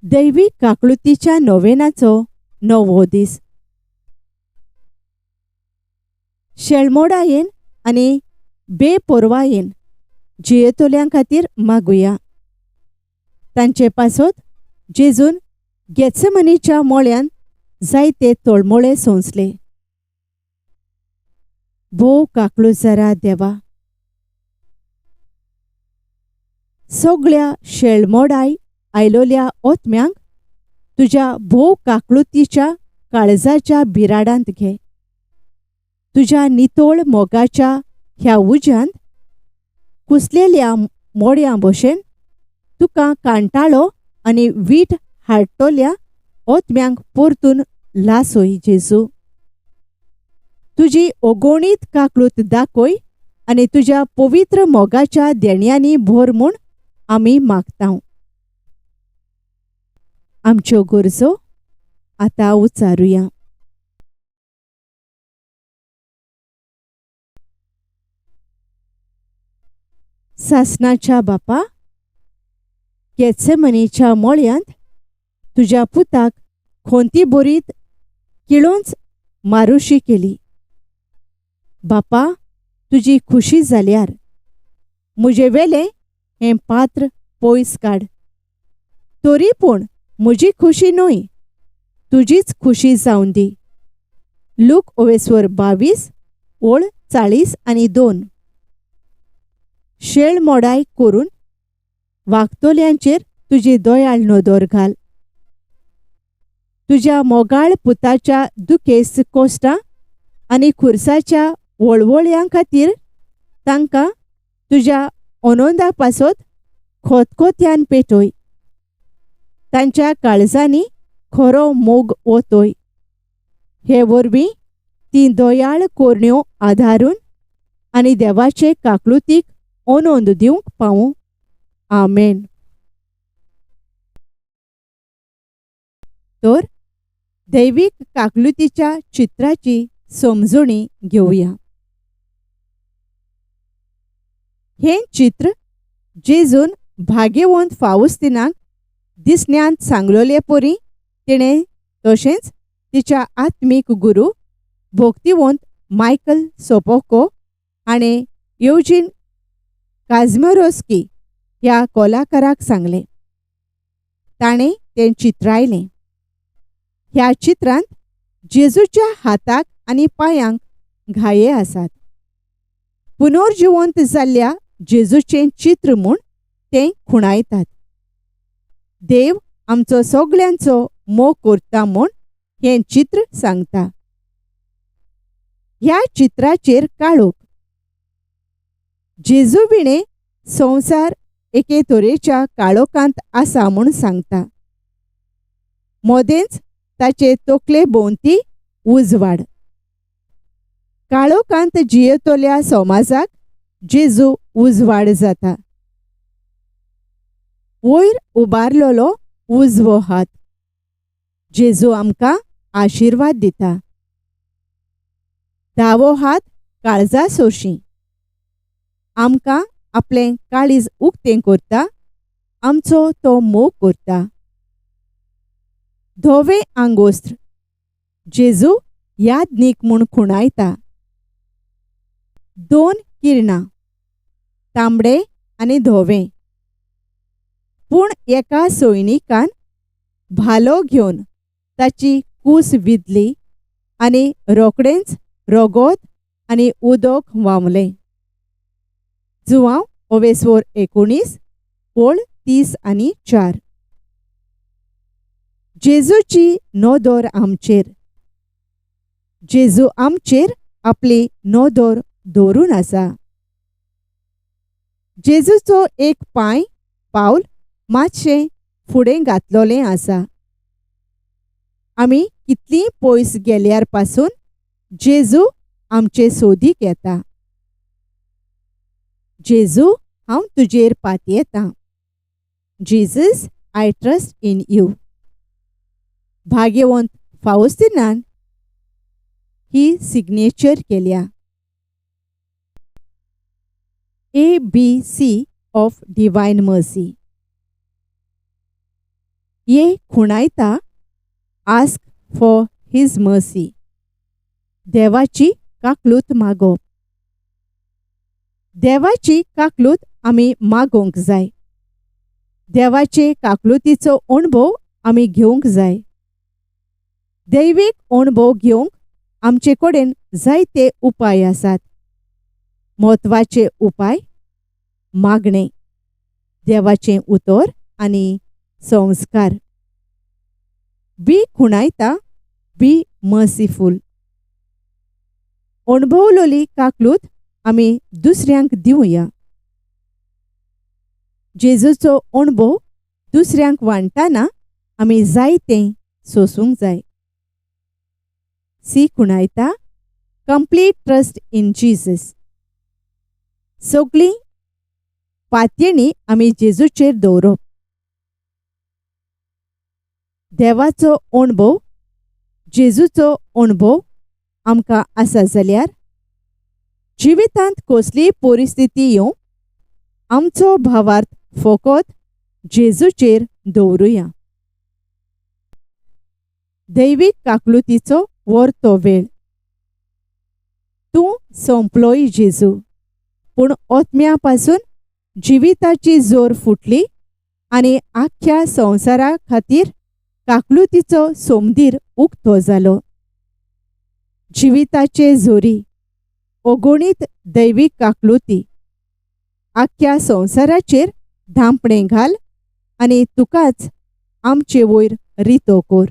दैवीक काकळुतीच्या नोवेनाचो णववो दीस. शेळमोडायेन आनी बेपर्वायेन जियेतल्यां खातीर मागुया. तांचे पासत जेजून गेत्सेमनीच्या मोळ्यान जायते तळमळे सोंसले. भोव काकळुजरा देवा, सगळ्या शेळमोडाय आयलोल्या ओतम्यांक तुज्या भोव काकळुतीच्या काळजाच्या बिराडांत घे. तुज्या नितोळ मोगाच्या ह्या उज्यांत कुसलेल्या मोड्यां भशेन तुका कांटाळो आनी वीट हाडटल्या ओतम्यांक परतून लासय जेजू. तुजी अगणीत काकळूत दाखय आनी तुज्या पवित्र मोगाच्या देण्यांनी भर म्हूण आमी मागता. आमच्यो गरजो आतां उचारुया. सासणाच्या बापा, गेत्सेमनीच्या मोळयांत तुज्या पुताक खोंती बोरीत किळोंच मारुशी केली. बापा, तुजी खुशी जाल्यार म्हजे वेलें हें पात्र पयस काड, तरी पूण म्हजी खुशी न्हय, तुजीच खुशी जावन दी. लूक ओवेस्वर 22 ओळ 40 आनी 2. शेळ मोडाय करून वागतल्यांचेर तुजी दयाळ नदर घाल. तुज्या मोगाळ पुताच्या दुखेस्त कोश्टां आनी खुर्साच्या वळवळयां खातीर तांकां तुज्या अनोंदा पासत खोतखोत्यान पेटय. तांच्या काळजांनी खरो मोग ओतय. हे वरवीं तीं दयाळ कोरण्यो आदारून आनी देवाचे काकळुतीक अनोंद दिवंक पावूं. आमेन. तर दैवीक काकलुतीच्या चित्राची समजणी घेवया. हें चित्र जेजून भाग्यवंत फावुस्तिनाक दिसण्यांत सांगलोले परी तिणें तशेंच तिच्या आत्मीक गुरू भक्तिवंत मायकल सोपोको हाणें येवजीन काझमेरोस्की ह्या कलाकाराक सांगलें. ताणें तें चित्रायलें. ह्या चित्रांत जेजूच्या हाताक आनी पांयांक घाये आसात. पुनर्जिवंत जाल्ल्या जेजूचें चित्र म्हूण तें खुणायतात. देव आमचो सगळ्यांचो मोग करता म्हूण हें चित्र सांगता. ह्या चित्राचेर काळोख. जेजू विणें संवसार एके तरेच्या काळोखांत आसा म्हूण सांगता. मदेंच ताचे तकले भोंवती उजवाड. काळोखांत जियेतल्या समाजाक जेजू उजवाड जाता. वयर उबारलेलो उजवो हात. जेजू आमकां आशिर्वाद दिता. दावो हात काळजा सोशी. आमकां आपलें काळीज उक्तें करता, आमचो तो मोग करता. धवें आंगोस्त्र जेजू यादनीक म्हूण खुणायता. 2 किरणां, तांबडे आनी धवें. पूण एका सैनिकान भालो घेवन ताची कूस विदली आनी रोखडेंच रगत आनी उदक व्हांवलें. जुवांव ओवेस्वर 19 ओळ 30 आनी 4. जेजूची नदर आमचेर. जेजू आमचेर आपली नदर दवरून आसा. जेजूचो एक पांय पावल मातशें फुडें घातलोलें आसा. आमी कितलीं पयस गेल्यार पासून जेजू आमचे सोदीक येता. जेजू, हांव तुजेर पातयेतां. Jesus, I trust in you. भाग्यवंत फावुस्तिनान ही सिग्नेचर केल्या. A B C of divine mercy. A खुणायता आस्क फॉर his mercy, देवाची काकलूत मागप. देवाची काकलूत आमी मागोवंक जाय. देवाचे काकलुतीचो अणभव आमी घेवंक जाय. दैवीक अणभव घेवंक आमचे कडेन जायते उपाय आसात. म्हत्वाचे उपाय मागणें, देवाचें उतर आनी संस्कार. बी खुणायता बी मर्सीफूल. अणभवलोली काकलूत आमी दुसऱ्यांक दिवया. जेजूचो अणभव दुसऱ्यांक वांट्टाना आमी जायतें सोसूंक जाय. सी खुणायता कंप्लीट ट्रस्ट इन जीजस. सगळीं पातयेणी आमी जेजूचेर दवरप. देवाचो अणभव, जेजूचो अणभव आमकां आसा जाल्यार जिवितांत कसलीय परिस्थिती येवं आमचो भावार्थ फकत जेजूचेर दवरुया. दैवीक काकलुतीचो वर्तो वेळ. तूं सोंपलोय जेजू, पूण ओतम्या पासून जिविताची जोर फुटली आनी आख्ख्या संवसारा खातीर काकलुतीचो सोमदीर उक्तो जालो. जिविताचे जोरी अगणीत दैवीक काकलुती आख्ख्या संवसाराचेर धांपणें घाल आनी तुकाच आमचे वयर रितो कर.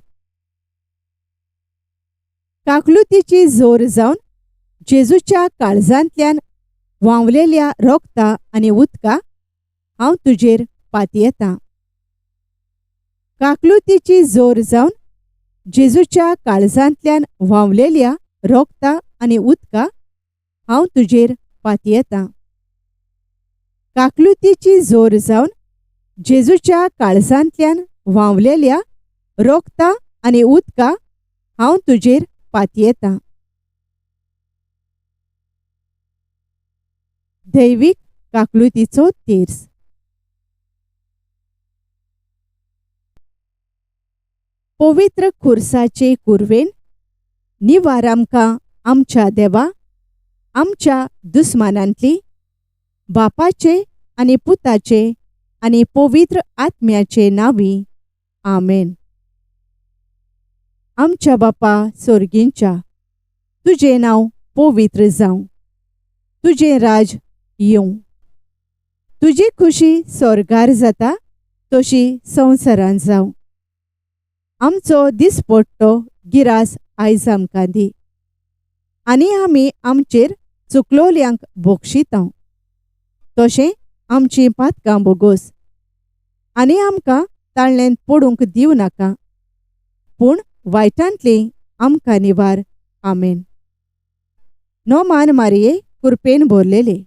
काकलुतीची जोर जावन जेजूच्या काळजांतल्यान व्हांवलेल्या रोगता आनी उदका हांव तुजेर पातयेतां. काकलुतीची जोर जावन जेजूच्या काळजांतल्यान व्हांवलेल्या रोगता आनी उदका हांव तुजेर पातयेतां. काकलुतीची जोर जावन जेजूच्या काळजांतल्यान व्हांवलेल्या रोगता आनी उदका हांव तुजेर पातयेतां. दैवीक काकलुतीचो तेर्स. पवित्र खुर्साचे कुरवेन निवार आमकां आमच्या देवा, आमच्या दुस्मानांतली, बापाचे आनी पुताचे आनी पवित्र आत्म्याचे नांवी. आमेन. आमच्या बापा सोर्गींच्या, तुजें नांव पवित्र जावं, तुजें राज येवं, तुजी खुशी स्वर्गार जाता तशी संवसारांत जावं. आमचो दिसपट्टो गिरास आयज आमकां दी आनी आमी आमचेर चुकलोल्यांक बक्षितांव, तशें आमचीं पातकां बोगोस आनी आमकां ताळ्ळेंत पडूंक दिवं नाका, पूण वायटांतली आमकां निवार. आमेन. नोमान मारये कुरपेन भरलेले,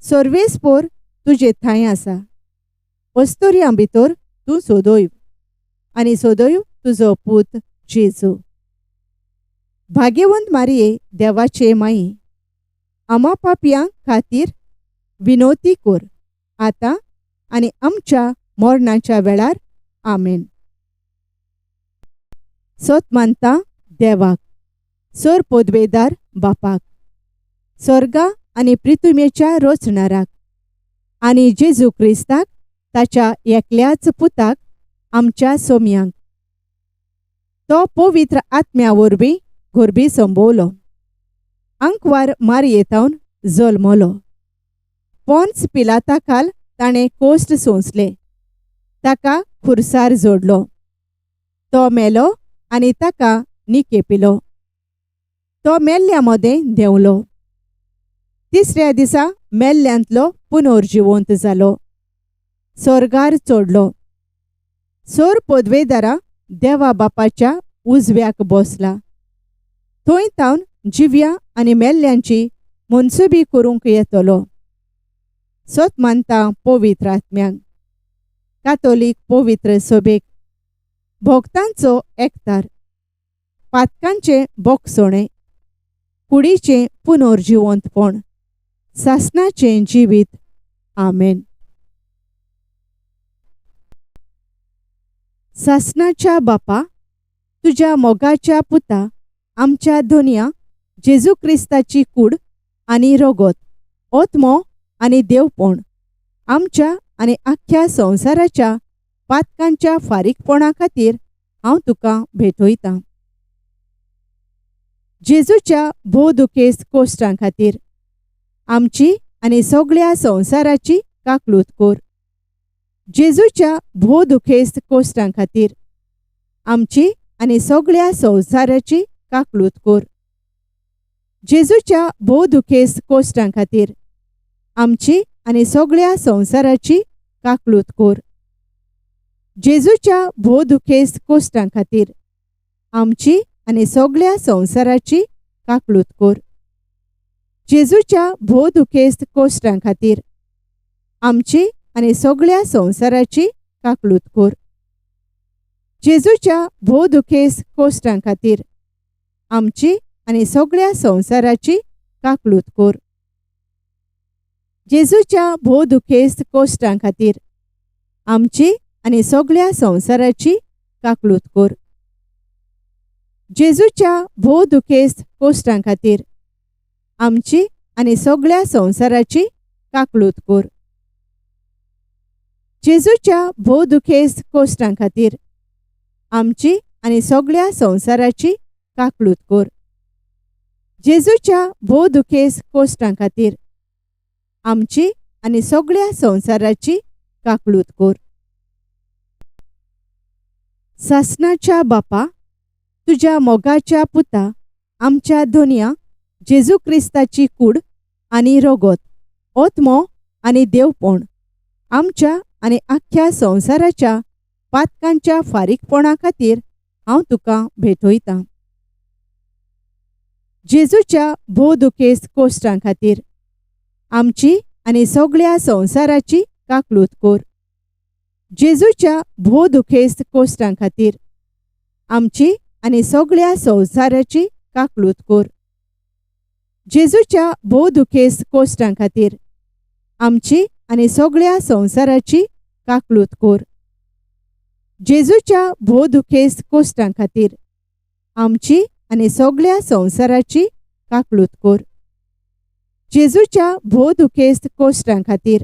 सर्वेस्पोर तुजे थांय आसा, अस्तुऱ्यां भितर तूं सोदोय आनी सोदोय तुजो पूत जेजू. भाग्यवंत मारये देवाचे माई, आमा पापयां खातीर विनोती कर आतां आनी आमच्या मरणाच्या वेळार. आमेन. सत मानता देवाक, सर पदवेदार बापाक, स्वर्गा आनी पृथ्वीच्या रचणाराक आनी जेजू क्रिस्ताक ताच्या एकल्याच पुताक आमच्या सोम्यांक, तो पवित्र आत्म्या वरवीं गोरबी संभवलो, आंकवार मारयेतावन जल्मलो, पोन्स पिलाता खाल ताणें कोश्ट सोंसले, ताका खुर्सार जोडलो, तो मेलो आनी ताका निकेपिलो, तो मेल्ल्या मदें देंवलो, तिसऱ्या दिसा मेल्ल्यांतलो पुनर्जिवंत जालो, स्वर्गार चडलो, सोर पदवेदारा देवा बापाच्या उजव्याक बसला, थंय तावन जिव्या आनी मेल्ल्यांची मनसुबी करूंक येतलो. सत मानता पवित्र आत्म्यांक, कातोलीक पवित्र सभेक, भक्तांचो एकतार, पातकांचें बोगसणें, कुडीचें पुनर्जिवंतपण, सासणाचें जिवीत. आमेन. सासणाच्या बापा, तुज्या मोगाच्या पुता आमच्या धनया जेजू क्रिस्ताची कूड आनी रगत, आत्मो आनी देवपण आमच्या आनी आख्ख्या संवसाराच्या पातकांच्या फारीकपणा खातीर हांव तुका भेटयतां। जेजूच्या भोव दुखेस्त कोश्टां खातीर आमची आनी सगळ्या संवसाराची काकलूत कर। जेजूच्या भोव दुखेस्त कोश्टां खातीर आमची आनी सगळ्या संवसाराची काकलूत कर। जेजूच्या भोव दुखेस्त कोश्टां खातीर आमची आनी सगळ्या संवसाराची काकलूत कर। जेजूच्या भोव दुखेस्त कोश्टां खातीर आमची आनी सगळ्या संवसाराची काकलूत कर। जेजूच्या भोव दुखेस्त कोश्टां खातीर आमची आनी सगळ्या संवसाराची काकलूत कर। जेजूच्या भोव दुखेस्त कोश्टां खातीर आमची आनी सगळ्या संवसाराची काकलूत कर। जेजूच्या भोव दुखेस्त कोश्टां खातीर आमची आनी सगळ्या संवसाराची काकलूत कर। जेजूच्या भोव दुखेस्त कोश्टां खातीर आमची आनी सगळ्या संवसाराची काकलूत कर। जेजूच्या भोव दुखेस्त कोश्टां खातीर आमची आनी सगळ्या संवसाराची काकलूत कर। जेजूच्या भोव दुखेस्त कोश्टां खातीर आमची आनी सगळ्या संवसाराची काकलूत कर। सासणाच्या बापा, तुज्या मोगाच्या पुता आमच्या धनया जेजू क्रिस्ताची कूड आनी रगत, आत्मो आनी देवपण आमच्या आनी आख्ख्या संवसाराच्या पातकांच्या फारीकपणा खातीर हांव तुका भेटयतां। जेजूच्या भोव दुखेस्त कोश्टां खातीर आमची आनी सगळ्या संवसाराची काकलूत कर। जेजूच्या भोव दुखेस्त कोश्टां खातीर आमची आनी सगळ्या संवसाराची काकलूत कर। जेजूच्या भोव दुखेस्त कोश्टां खातीर आमची आनी सगळ्या संवसाराची काकलूत कर। जेजूच्या भोव दुखेस्त कोश्टां खातीर आमची आनी सगळ्या संवसाराची काकलूत कर। जेजूच्या भोव दुखेस्त कोश्टां खातीर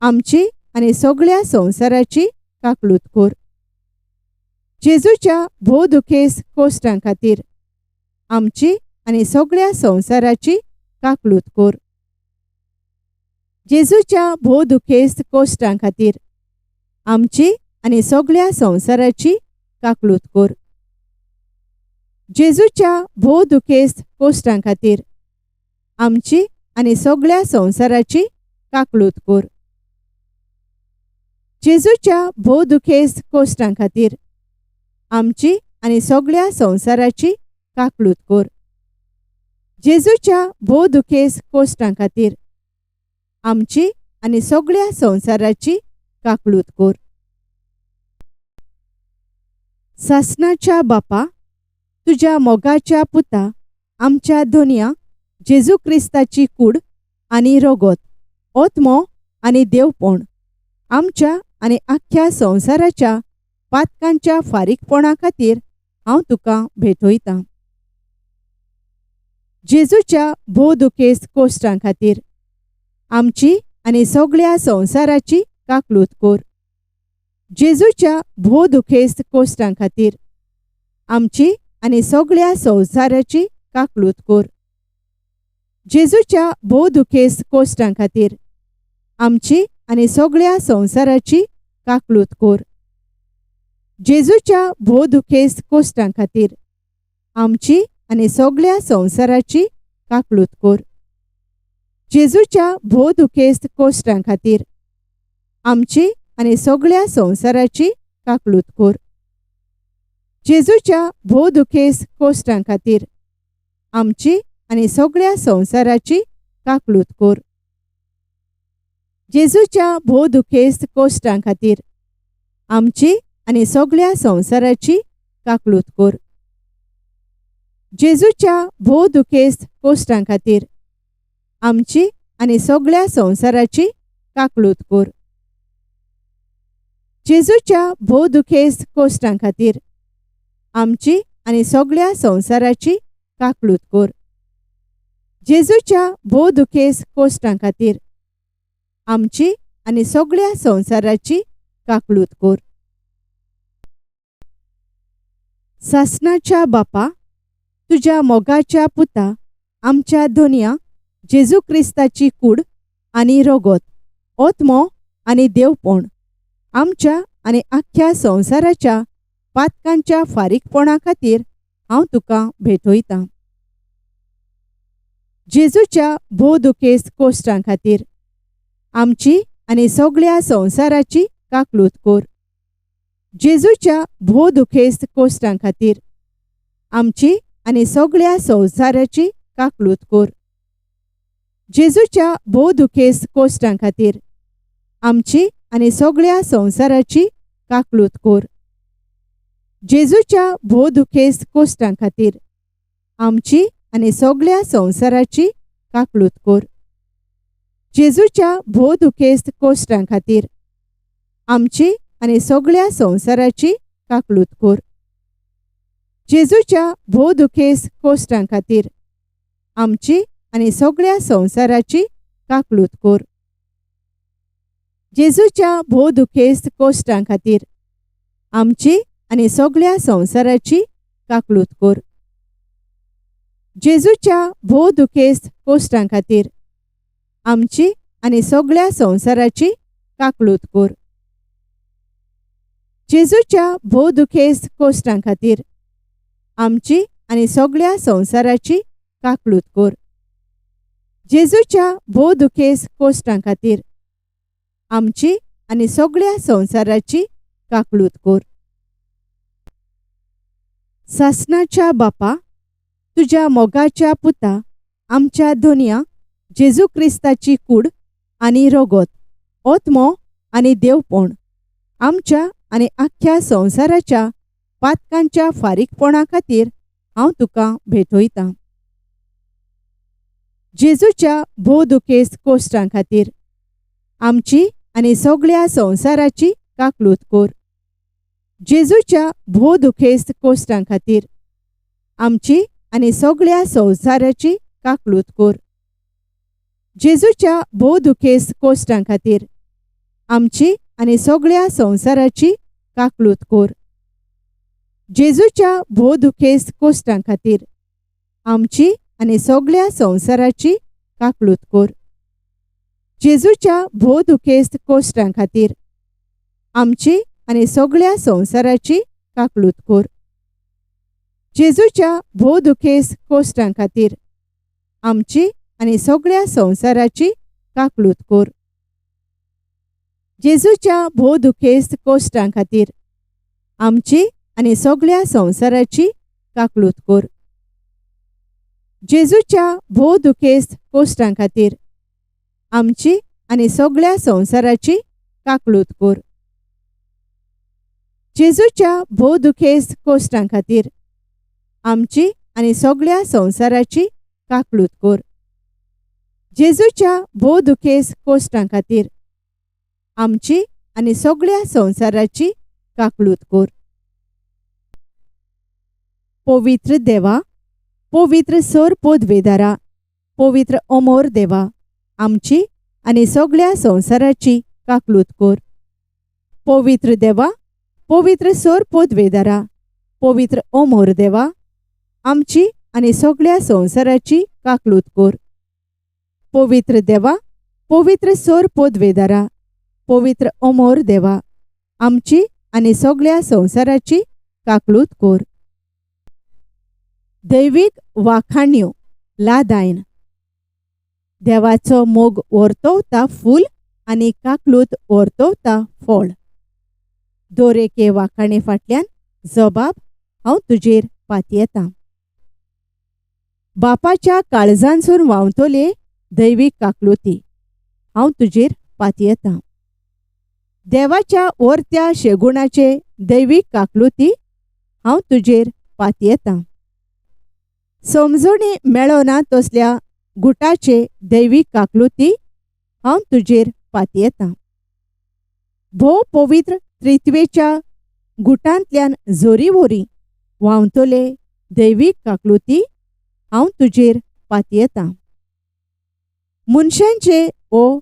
आमची आनी सगळ्या संवसाराची काकलूत कर। जेजूच्या भोव दुखेस्त कोश्टां खातीर आमची आनी सगळ्या संवसाराची काकलूत कर। जेजूच्या भोव दुखेस्त कोश्टां खातीर आमची आनी सगळ्या संवसाराची काकलूत कर। जेजूच्या भोव दुखेस्त कोश्टां खातीर आमची आनी सगळ्या संवसाराची काकलूत कर। जेजूच्या भोव दुखेस्त कोश्टां खातीर आमची आनी सगळ्या संवसाराची काकलूत कर। जेजूच्या भोव दुखेस्त कोश्टां खातीर आमची आनी सगळ्या संवसाराची काकलूत कर। सासणाच्या बापा, तुज्या मोगाच्या पुता आमच्या धनया जेजू क्रिस्ताची कूड आनी रगत, आत्मो आनी देवपण आमच्या आनी आख्ख्या संवसाराच्या पातकांच्या फारीकपणा खातीर हांव तुका भेटयतां। जेजूच्या भोव दुखेस्त कोश्टां खातीर आमची आनी सगळ्या संवसाराची काकलूत कर। जेजूच्या भोव दुखेस्त कोश्टां खातीर आमची आनी सगळ्या संवसाराची काकलूत कर। जेजूच्या भोव दुखेस्त कोश्टां खातीर आमची आनी सगळ्या संवसाराची काकलूत कर। जेजूच्या भोव दुखेस्त कोश्टां खातीर आमची आनी सगळ्या संवसाराची काकलूत कर। जेजूच्या भोव दुखेस्त कोश्टां खातीर आमची आनी सगळ्या संवसाराची काकलूत कर। जेजूच्या भोव दुखेस्त कोश्टां खातीर आमची आनी सगळ्या संवसाराची काकलूत कर। जेजूच्या भोव दुखेस्त कोश्टां खातीर आमची आनी सगळ्या संवसाराची काकलूत कर। जेजूच्या भोव दुखेस्त कोश्टां खातीर आमची आनी सगळ्या संवसाराची काकलूत कर। जेजूच्या भोव दुखेस्त कोश्टां खातीर आमची आनी सगळ्या संवसाराची काकळूत कर. जेजूच्या भोव दुखेस्त कोश्टां खातीर आमची आनी सगळ्या संवसाराची काकळूत कर. सासणाच्या बापा, तुज्या मोगाच्या पुता आमच्या धोनया जेजू क्रिस्ताची कूड आनी रगत, ओत्मो आनी देवपण आमच्या आनी आख्ख्या संवसाराच्या पातकांच्या फारीकपणा खातीर हांव तुका भेटयतां. जेजूच्या भोव दुखेस्त कोश्टां खातीर आमची आनी सगळ्या संवसाराची काकळूत कर. जेजूच्या भोव दुखेस्त कोश्टां खातीर आमची आनी सगळ्या संवसाराची काकळूत कर. जेजूच्या भोव दुखेस्त कोश्टां खातीर आमची आनी सगळ्या संवसाराची काकळूत कर. जेजूच्या भोव दुखेस्त कोश्टां खातीर आमची आनी सगळ्या संवसाराची काकळूत कर. जेजूच्या भोव दुखेस्त कोश्टां खातीर आमची आनी सगळ्या संवसाराची काकळूत कर. जेजूच्या भोव दुखेस्त कोश्टां खातीर आमची आनी सगळ्या संवसाराची काकळूत कर. जेजूच्या भोव दुखेस्त कोश्टां खातीर आमची आनी सगळ्या संवसाराची काकळूत कर. जेजूच्या भोव दुखेस्त कोश्टां खातीर आमची आनी सगळ्या संवसाराची काकळूत कर. जेजूच्या भोव दुखेस्त कोश्टां खातीर आमची आनी सगळ्या संवसाराची काकळूत कर. जेजूच्या भोव दुखेस्त कोश्टां खातीर आमची आनी सगळ्या संवसाराची काकळूत कर. सासणाच्या बापा, तुज्या मोगाच्या पुता आमच्या धोनया जेजू क्रिस्ताची कूड आनी रगत, ओत्मो आनी देवपण आमच्या आनी आख्ख्या संवसाराच्या पातकांच्या फारीकपणा खातीर हांव तुका भेटयतां. जेजूच्या भोव दुखेस्त कोश्टां खातीर आमची आनी सगळ्या संवसाराची काकळूत कर. जेजूच्या भोव दुखेस्त कोश्टां खातीर आमची आनी सगळ्या संवसाराची काकळूत कर. जेजूच्या भोव दुखेस्त कोश्टां खातीर आमची आनी सगळ्या संवसाराची काकळूत कर. जेजूच्या भोव दुखेस्त कोश्टां खातीर आमची आनी सगळ्या संवसाराची काकळूत कर. जेजूच्या भोव दुखेस्त कोश्टां खातीर आमची आनी सगळ्या संवसाराची काकळूत कर. जेजूच्या भोव दुखेस्त कोश्टां खातीर आमची आनी सगळ्या संवसाराची काकळूत कर. जेजूच्या भोव दुखेस्त कोश्टां खातीर आमची आनी सगळ्या संवसाराची काकळूत कर. जेजूच्या भोव दुखेस्त कोश्टां खातीर आमची आनी सगळ्या संवसाराची काकळूत कर. जेजूच्या भोव दुखेस्त कोश्टां खातीर आमची आनी सगळ्या संवसाराची काकळूत कर. जेजूच्या भोव दुखेस्त कोश्टां खातीर आमची आनी सगळ्या संवसाराची काकळूत कर. पवित्र देवा, पवित्र सर पदवेदारा, पवित्र अमोर देवा, आमची आनी सगळ्या संवसाराची काकळूत कर. पवित्र देवा, पवित्र सर पदवेदारा, पवित्र अमोर देवा, आमची आनी सगळ्या संवसाराची काकळूत कर. पवित्र देवा, पवित्र सर पदवेदारा, पवित्र अमोर देवा, आमची आनी सगळ्या संवसाराची काकळूत कर. दैवीक वाखाण्यो लादायन. देवाचो मोग वर्तवता फूल आनी काकलूत वर्तवता फळ. दरेके वाखाणे फाटल्यान जबाब हांव तुजेर पातयेतां. बापाच्या काळजांसून व्हांवतले दैवीक काकलुती हांव तुजेर पातयेतां. देवाच्या वर्त्या शेगुणाचे दैवीक काकलुती हांव तुजेर पातयेतां. समजणी मेळना तसल्या गुटाचे दैवीक काकलुती हांव तुजेर पातयेतां. भोव पवित्र त्रित्वेच्या गुटांतल्यान जोरी वोरी व्हांवतले दैवीक काकलुती हांव तुजेर पातयेतां. मनशांचे ओ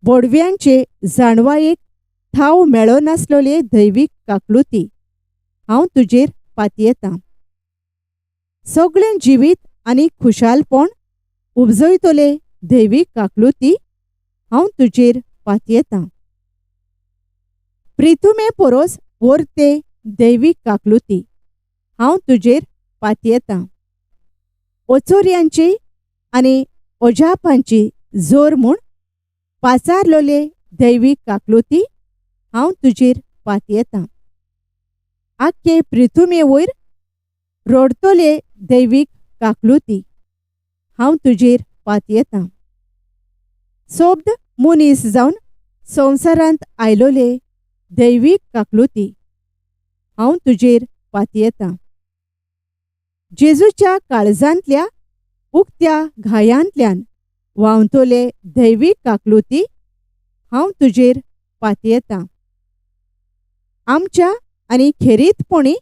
बोडव्यांचे जाणवायेक थाव मेळनासलोले दैवीक काकलुती हांव तुजेर पातयेतां. सगळें जिवीत आनी खुशालपण उपजयतले दैवीक काकलुती हांव तुजेर पातयेतां. प्रितुमे पोरोस वर्ते दैवीक काकलुती हांव तुजेर पातयेतां. ओचोर्यांची आनी ओजापांची जोर म्हूण पाचारलोले दैवीक काकलुती हांव तुजेर पातयेतां. आख्खे प्रितुमे वयर रोडतले दैवीक काकलुती हांव तुजेर पातयेतां. सोब्द मनीस जावन संवसारांत आयलोले दैवीक काकलुती हांव तुजेर पातयेतां. जेजूच्या काळजांतल्या उक्त्या घायांतल्यान व्हांवतले दैवीक काकलुती हांव तुजेर पातयेतां. आमच्या आनी खेरीतपणी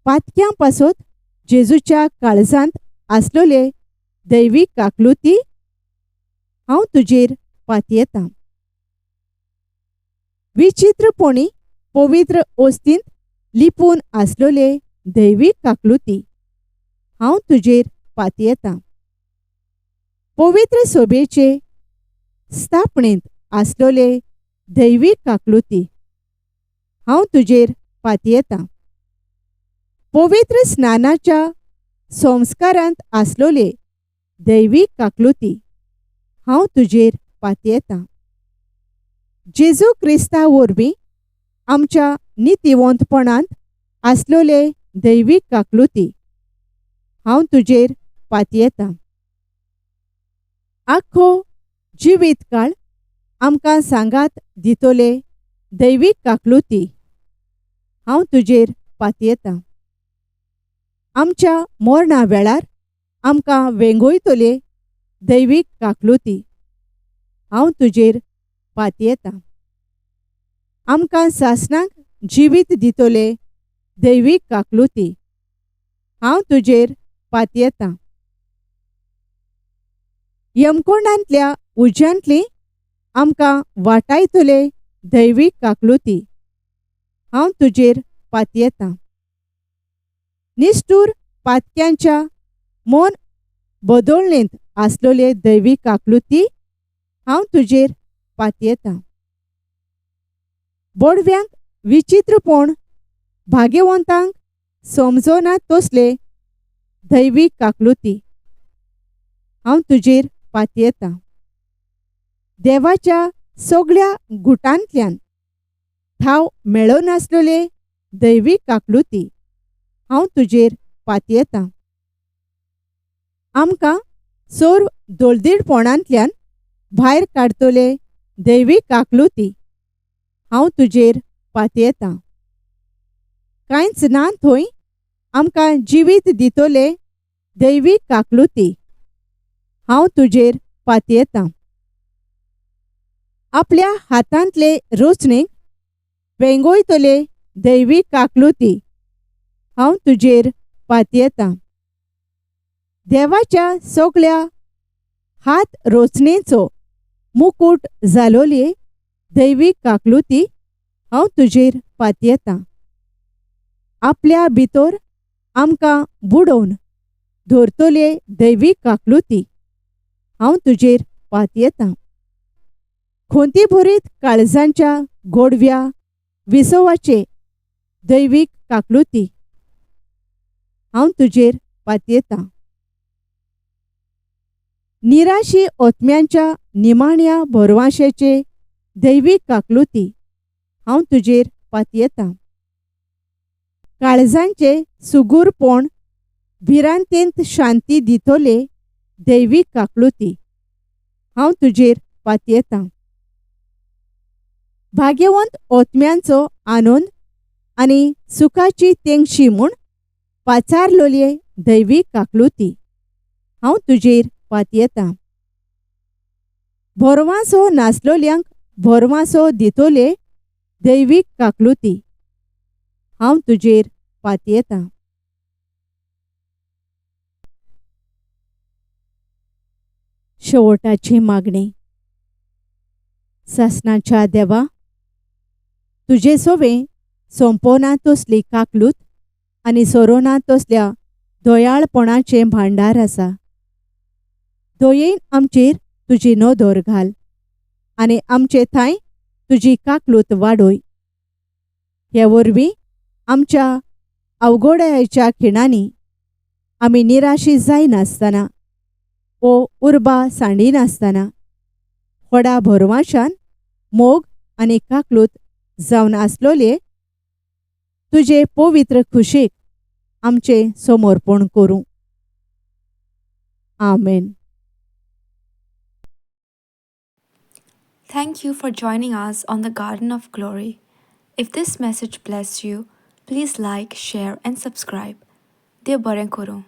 पातक्यां पासत जेजूच्या काळजांत आसलोले दैवीक काकलुती हांव तुजेर पातयेतां. विचित्रपणी पवित्र ओस्तींत लिपून आसलोले दैवीक काकलुती हांव तुजेर पातयेतां. पवित्र सोबेचे स्थापणेंत आसलोले दैवीक काकलुती हांव तुजेर पातयेतां. पवित्र स्नानाच्या संस्कारांत आसलोले दैवीक काकलुती हांव तुजेर पातयेतां. जेजू क्रिस्ता वरवीं आमच्या नितिवंतपणांत आसलोले दैवीक काकलुती हांव तुजेर पातयेतां. आख्खो जिवीत काळ आमकां सांगात दितले दैवीक काकलुती हांव तुजेर पातयेतां. आमच्या मरणा वेळार आमकां वेंगयतले दैवीक काकलुती हांव तुजेर पातयेतां. आमकां सासणाक जिवीत दितले दैवीक काकलुती हांव तुजेर पातयेतां. यमकोंडांतल्या उज्यांतली आमकां वाटायतले दैवीक काकलुती हांव तुजेर पातयेतां. निश्ठूर पातक्यांच्या मन बदोळणेंत आसलोले दैवीक काकलुती हांव तुजेर पातयेतां. बोडव्यांक विचित्रपण भाग्यवंतांक समजना तसले दैवीक काकलुती हांव तुजेर पातयेतां. देवाच्या सगळ्या गुटांतल्यान थाव मेळनासलोले दैवीक काकलुती हांव तुजेर पातयेतां. आमकां सर्व दोलदीडपणांतल्यान भायर काडतले दैवीक काकलुती हांव तुजेर पातयेतां. कांयच ना थंय आमकां जिवीत दितले दैवीक काकलुती हांव तुजेर पातयेतां. आपल्या हातांतले रोचणेक वेंगयतले दैवीक काकलुती हांव तुजेर पातयेतां. देवाच्या सगळ्या हात रोचणेचो मुकूट जालोले दैवीक काकलुती हांव तुजेर पातयेतां. आपल्या भितर आमकां बुडोवन धरतले दैवीक काकलुती हांव तुजेर पातयेतां. खोंती भरीत काळजांच्या गोडव्या विसवाचे दैवीक काकलुती हांव तुजेर पातयेतां. निराशी ओतम्यांच्या निमाण्या भरवाशेचे दैवीक काकलुती हांव तुजेर पातयेतां. काळजांचे सुगूरपण भिरांतेंत शांती दितले दैवीक काकलुती हांव तुजेर पातयेतां. भाग्यवंत ओतम्यांचो आनंद आनी सुखाची तेंगशी म्हूण पाचारलोले दैवीक काकलुती हांव तुजेर पातयेतां. भरवांसो नासलोल्यांक भरवांसो दितले दैवीक काकलुती हांव तुजेर पातयेतां. शेवटाची मागणी. सासणाच्या देवा, तुजे सोवे सोंपोना तसली काकलूत आनी सोरोना तसल्या दयाळपणाचें भांडार आसा. दयेन आमचेर तुजी नदर घाल आनी आमचे थांय तुजी काकलूत वाडय. हे वरवीं आमच्या अवघडायेच्या खिणांनी आमी निराशी जायनासतना वो उर्बा सांडिनासतना व्हडा भरवाशान मोग आनी काकलूत जावन आसलोले तुजे पवित्र खुशेक आमचें समर्पण करूं. आमेन. Thank you for joining us on the Garden of Glory. If this message blessed you, please like, share, and subscribe. देव बरें करूं.